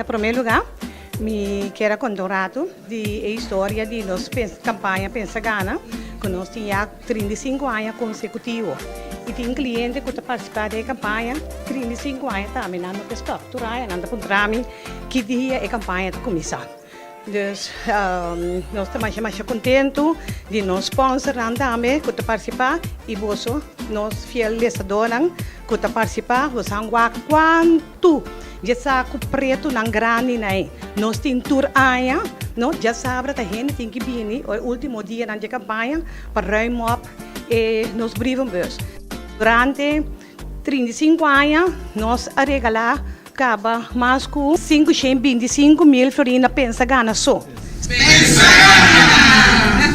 Na promé lugá, mi kier a konta un ratu di e historia di nos kampaña Pensa Gana, ku nos tin ya 35 aña konsekutivo. I tin kliente ku ta partisipá den e kampaña 35 aña tambe. Nan no ke stòp. Tur aña nan ta puntra mi ki dia e kampaña ta kuminsá. Dus nos ta masha masha kontentu di nos sponsornan tambe ku ta partisipá i boso nos fiel lesadónan ku ta partisipá. Boso han wak kuantu dje saku pretunan grandi na ei nos tin tur aña, no? Djasabra ta hende tin ki bini o e último dianan dje kampaña pa ruim op e nos brievenbus. Durante 35 aña nos a regalá kaba mas ku 525.000 florin na Pensa Gana so. Pensa Gana!